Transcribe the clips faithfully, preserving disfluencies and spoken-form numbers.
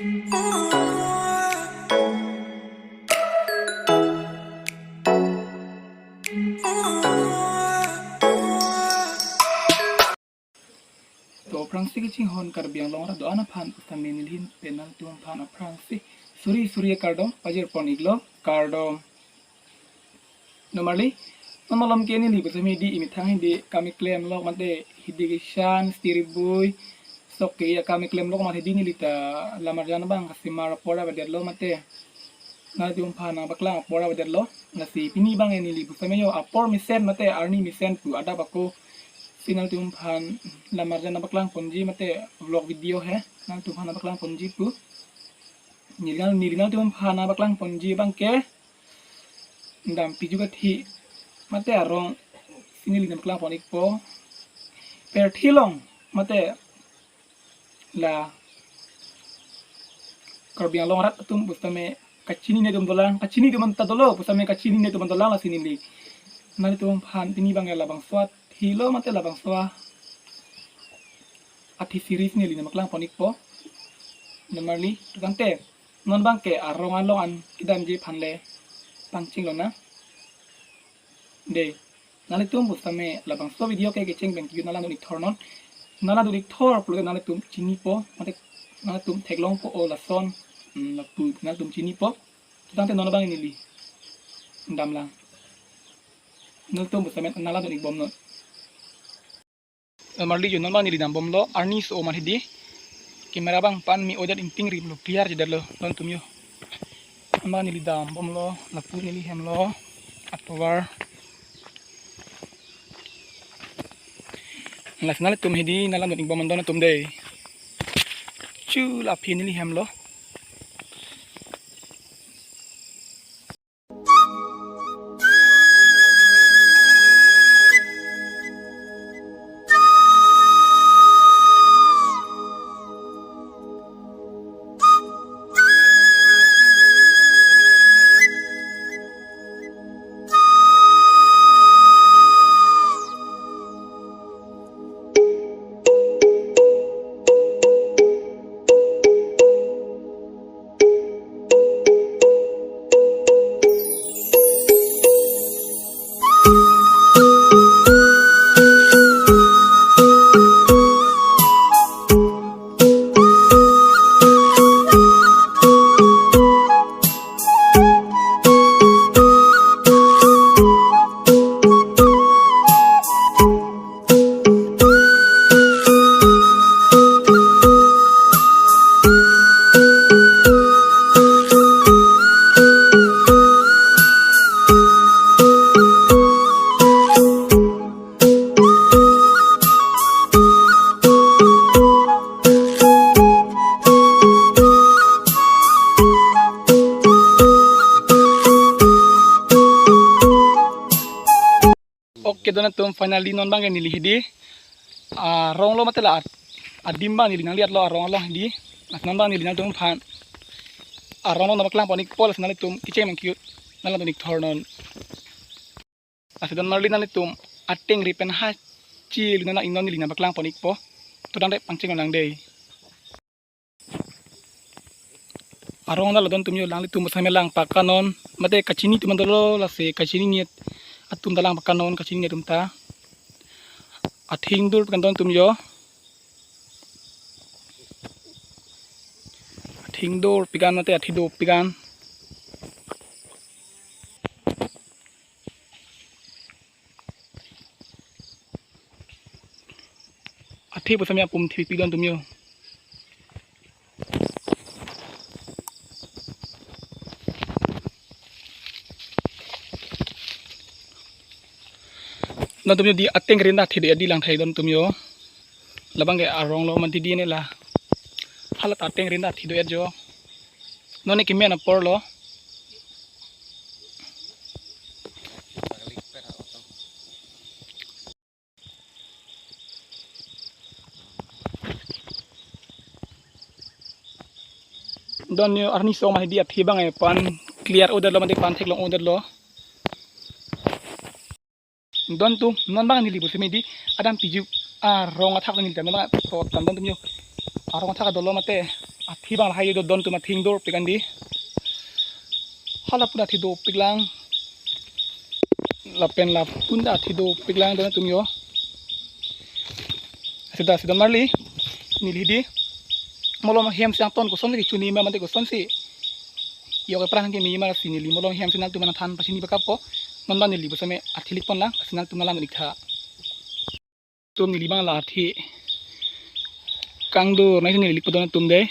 To aphrangsi kachinghon Karbi Anglong arat do-an aphan pusitame nelihin pen nangtumphan aphrangsi suri suri akardom pajirpon iklo, kardom. Normaly, non malom ke neli pusitame hidi emethang hidi kam klemlo mate hidi kesan stiribui sok ke akam klemlo mate hidi neli ta lamarjan abang kasimar apor avedetlo mate nangtumphan nangpaklang apor avedetlo. Lasi pini abang neli pusitame yo apor mesen mate arni mesen pu adap ako si nangtumphan lamarjan nangpaklangponji mate vlog video he nangtumphan nangpaklangponji pu. Neli nang, neli nangtumphan nangpaklangponji abang ke dam piju kathi mate arong si neli nangpaklangpon ikpo. Perthi along mate la Karbi Anglong arat atum pusitame kachinine atum dolang, kachinine atum ta dolo, pusitame kachinine atum dolang, lasi neli nangtumphan pini abang labangso athilo mate labangso athi series neli nangpaklangpon ikpo. Normaly, tangte non abang ke arong along an kedamji aphan le pangchinglonang. Dei, nanglitum pusitame labangso video ke kecheng pen kejut nanglang dun ikthor non. Nanglang dun ikthor pulote nanglitum chinipo, mate nanglitum theklongpo o lason, hmm, lapu nanglitum chinipo. Tangte non abang neli damlang. Nanglitum pusitame nanglang dun ikbomnon. Normaly yo non abang neli dambomlo, arni so-o mate hidi. Camera abang pan me-odet, ingting rimlo, clear chedetlo, don atum yo. Non abang neli dambomlo, lapu neli hemlo, atovar. Lasi nanglitum hidi nanglang dun ikbomnon don atum dei. Chu la aphi neli hemlo. Okay, don atum, finally non abang ke neli hidi arong lo mate la ad-, adim abang neli nangliatlo arong along hidi. Mas non abang neli nangtumphan arong lo nangpaklangpon ikpo, lasi nanglitum kecheng pen kejut nanglang dun ikthor non. Lasi don marli nanglitum ateng ri pen ha chi lu nang, ingnon neli nangpaklangpon ikpo. To tangte pangchinglonang dei. Arong dal don atum yo, alanglitum pusitame lang pakanon. Mate kachini atum dolo, lasi kachinine atum ta lang pakanon, kachinine atum ta. Athing dur pen don atum yo. Athing dur pigan mate athi do pigan. Athi pusitame apum thipik don atum yo. Don atum yo, di ateng rinta athi do-et di lang thai don atum yo. Labang ke arong lo mati di ne la. Hala ta ateng rinta athi do-et jo. Non ne kemen apor lo. Don yo arni so ma hidi athi abang e pan clear odetlo mate pan theklong odetlo. Don atum, non abang neli pusitame di adam piju arong athak neli ta non abang to tan don atum yo. Arong athak dolo mate Athi abang lahai do, don atum, athi ingdorpik an dei. Hala pun athi dopik lang. Lapen la pun athi dopik lang don atum jo. Seta si don marli, neli dei. Malom hem si angton kosonsi kechuni ma mate kosonsi, e-ok epran keme ma si neli malom hem si nangtum aphan than pachini pakappo. Non abang neli pusitame athi likpon lang, si nangtum nanglang-ik tha. Atum, neli abang la athi kangdor nai si neli likpo don atum dei.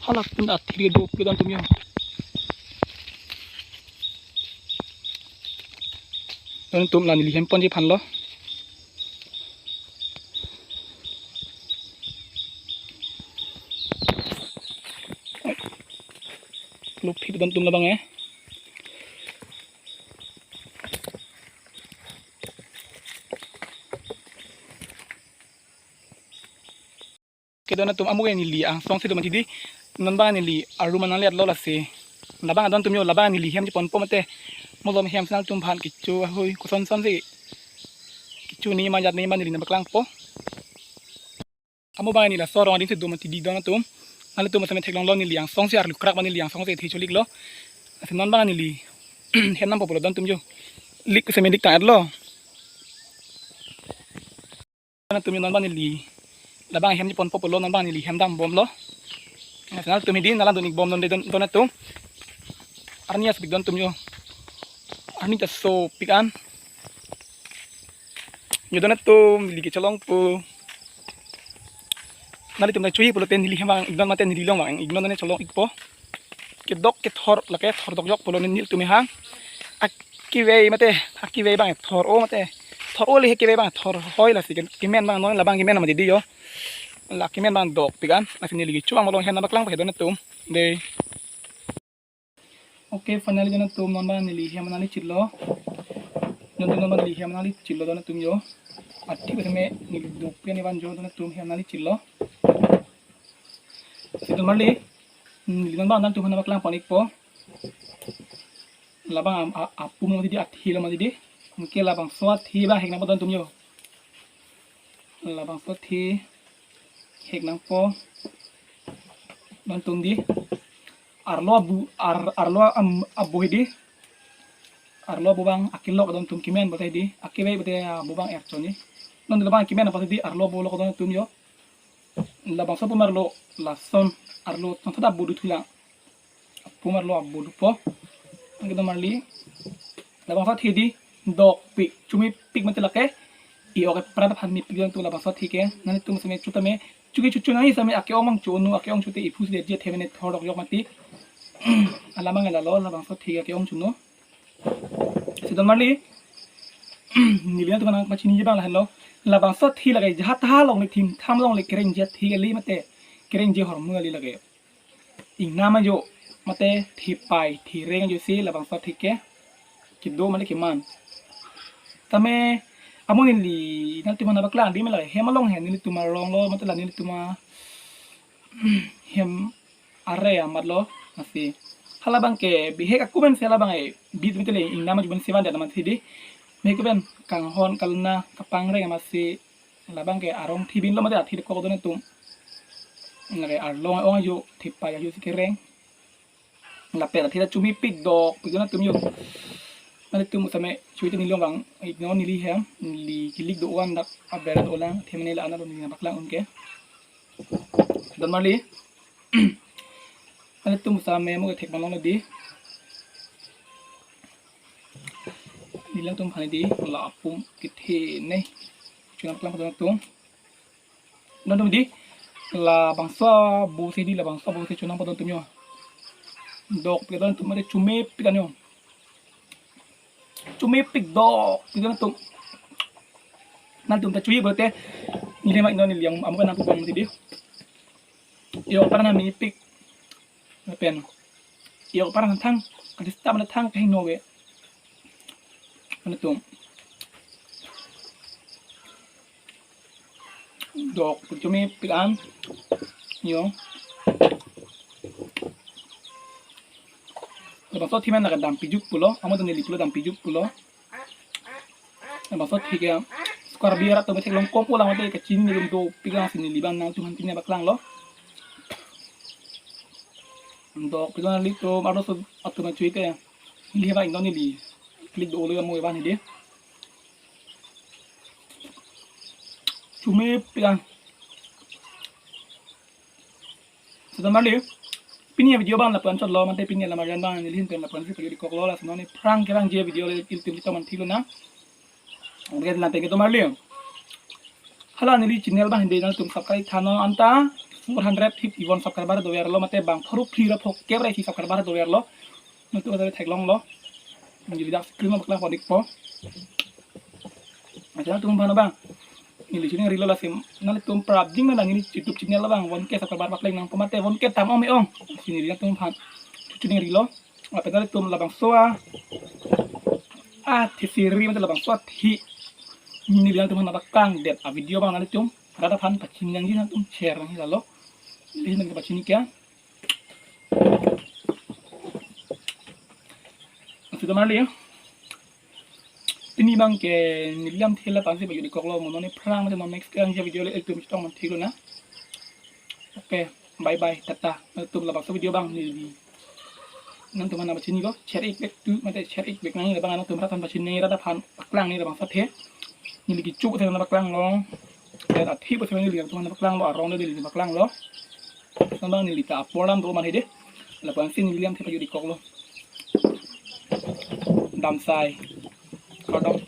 Hala pun athi dopik don atum jo. Don atum, la neli hem ponji aphan lo. Luphi don atum labang, eh. Ke don atum, amo ke neli angsong si do mati dei. Non abang neli arum an nanglet lo lasi. Labang don atum jo, labang neli hem cheponpo mate. Malom hem si nangtum aphan kecho ahui koson sonsi kechuni ma jat ni ma neli nangpaklangpo. Amo abang neli laso arong ading si do mati dei don atum. Nanglitum pusitame theklonglo, neli angsong si arlu krak ma neli angsong si the choliklo. Lasi non abang neli hem nangpo pulo don atum jo. Lik pusitame lik tang-etlo. Don atum jo, non abang neli labang hem cheponpo pulo, non abang neli hem dambomlo. Lasi nanglitum hedi nanglang dun-ik bom non dei don, don atum. Arni asopik don atum jo. Arni ta sopik an. Jo don atum, neli kecholongpo. Nanglitum ta choji pulote neli hem vang-ik non mate neli long vang-ik non, ne cholong-ikpo. Kedok kethor, lake thor dokjok pulo, nelitum hang. Akevei mate, akevei abang thor-o mate. Thor-o le he, kevei abang thor hoi lasi ke, kemen abang noi, labang kemen mati dei jo. La kemen abang dopik an, lasi neli kecho abang malom hem nangpaklangpo he don atum. Dei. Okay, finally don atum, non abang neli hem nanglechitlo. Don atum, non abang neli hem nanglechitlo don atum jo. Athi pusitame neli dopik an evan jo don atum, hem nanglechitlo. Si don marli, hmm, neli non abang nangtum aphan nangpaklangpon-ikpo. Labang a, a, apum lo mati dei, athi lo mati dei. Anke labangso athi abang hek nangpo don atum jo. Labangso athi hek nangpo don atum dei. Arlo abu, ar, arlo am, abu hedi. Arlo abu abang akelok don atum, kemen pulote hedi. Akevei pulote abu abang erchoni. Non labang kemen pulote hedi, arlo abu lo don atum jo. Labangso apum arlo lason, arlo chongthat abu dothulang. Apum arlo abu dopo. Anke don marli. Labangso athi dei dokpik, chomepik mate lake. E-ok epran aphan mepik don atum labangso athi ke. Nanglitum pusitame chotame, choke chocho nangji sitame ake-ong abang cho-o non, ake-ong chote iphu si detji, athe mane thor dokjok mati. Alam abang lalo, labangso athi ake-ong cho-o non. Si don marli. Neli nangtum aphan nangpachiniji abang lahenlo. Labangso athi lake jahata longle, thim tham longle, kerengji athi kali mate kerengji ahormu kali lake. Ingnam ajo mate thepei thereng ajo si labangso athi ke kedo mate keman. Tame amo neli nangtum aphan nangpaklang dei, me la hem along he nelitum arong lo mate la nelitum a hem are amat lo, lasi. Hala abang ke bihek aku pen si hala abang e bit mate le ingnam ajo pen si vandet amat si dei. Bihek pen kanghon kalna kapangreng amat si. Labang ke arong thibin lo mate athi dokok don atum. Lake arlong ong ajo, thepei ajo si kereng. Lapen athi ta chomepik dokpik don atum jo. Nanglitum pusitame choji te neli long vang-ik non, neli hem, neli kelik do-an dak aber dolang, athe mane la-an lo neli nangpaklang un ke. Don marli. Nanglitum pusitame mo kethek malong lo dei. Neli nangtum aphan dei, la apum kethe ne. Chonangpaklangpo don atum. Don atum dei. Labangso abu si dei, labangso abu si chonangpo don atum jo. Dokpik don atum, mate chomepik an jo. Chomepik dokpik don atum. Nanglitum ta choji pulote neli ma inon neli yang amo kan nangpubang si dei. E-ok epran mepik. Lapen e-ok epran thang, kadista mana thang kahingno ave. Don atum. Dokpik, chomepik an. Jo. Labangso athi mane kadampi jup pulo, amo ta neli pulo dampi jup pulo. Labangso athi ke Karbi arat atum theklong kompo lang mate kachini dum dopik lang si neli abang nangtum aphan pini nangpaklanglo. Dok pilo nanglitum arloso atum achuite. Neli ba ingdon neli. Klik do olo mo evan hidi. Chumi pian. Sudah mali. Pini avideo abang lapu-an chotlo, mate pini alam arjan abang neli ahin pen lapu-ansi pajut-ikoklo, lason non aphrang kerang je video le ilitum chetong man thilo na. Oke, nanti kita mali. Hala neli channel abang hidi nangtum subscribe tha non, anta four hundred fifty-one subscriber doverlo, mate bang pharo phli ra phokep ra isi subscriber doverlo. Nangtum kata theklonglo. Neli dak screen ma paklang pon-ikpo. Acha nangtum aphan abang. Neli channel rilo lasi nanglitum prap ding mana neli YouTube channel abang one K subscriber paklang nangpo, mate one K tam ong me-ong. Lasi neli nangtum aphan channel rilo. Lapen nanglitum labangso a, a theseri mate labangso a thi neli nangtum aphan paklang det avideo abang nanglitum rat aphan pachini nangji, nangtum share nangji lalo. Neli nangtum pachini kya. Sudah mali. Pini abang ke neli alamthe lapu-ansi pajut-ikoklo, mo non aphrang mate non next kerang je video le ilitum chetong man thilo na. Oke, bye bye, tata. Nangtum labangso video abang neli nangtum aphan pachiniko, share-ik bek tu, mate share-ik bek nang, labang nangtum rat aphan pachini, rat aphan paklang neli labangso athe. Neli kecho pusi nangpaklanglo. Rat athe pusi neli nangtum aphan paklanglo, arong le neli paklanglo. Lason abang neli ta apor lam do man hidi. Lapu-ansi neli alamthe pajut-ikoklo. Damsai. Kardom.